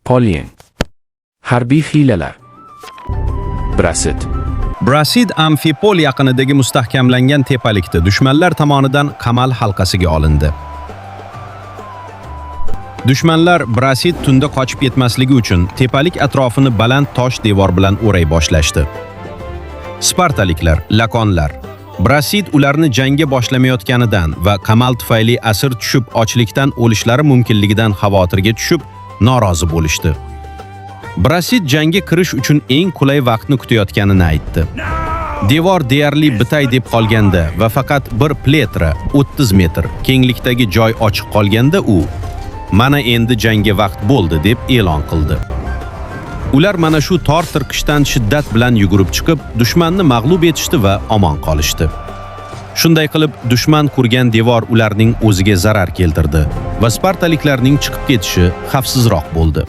Polyen. Harbiy hiylalar. Brasit. Brasid Amfipol yaqinidagi mustahkamlangan tepalikda dushmanlar tomonidan qamal halqasiga olindi. Dushmanlar Brasid tunda qochib ketmasligi uchun tepalik atrofini baland tosh devor bilan o'ray boshlashdi. Spartaliklar, lakonlar Brasid ularni jangga boshlamayotganidan va qamal tufayli asir tushib ochlikdan o'lishlari mumkinligidan xavotirga tushib, norozi bo'lishdi. Brasid jangga kirish uchun eng qulay vaqtni kutayotganini aytdi. Devor deyarli bitay deb qolganda va faqat bir pletra 30 metr kenglikdagi joy ochiq qolganda u "Mana endi jangga vaqt bo'ldi" deb e'lon qildi. Ular mana shu tor tirqishdan shiddat bilan yugurib chiqib, dushmanni mag'lub etishdi va omon qolishdi. Shunday qilib, dushman qurgan devor ularning o'ziga zarar keltirdi va spartaliklarning chiqib ketishi xavfsizroq bo'ldi.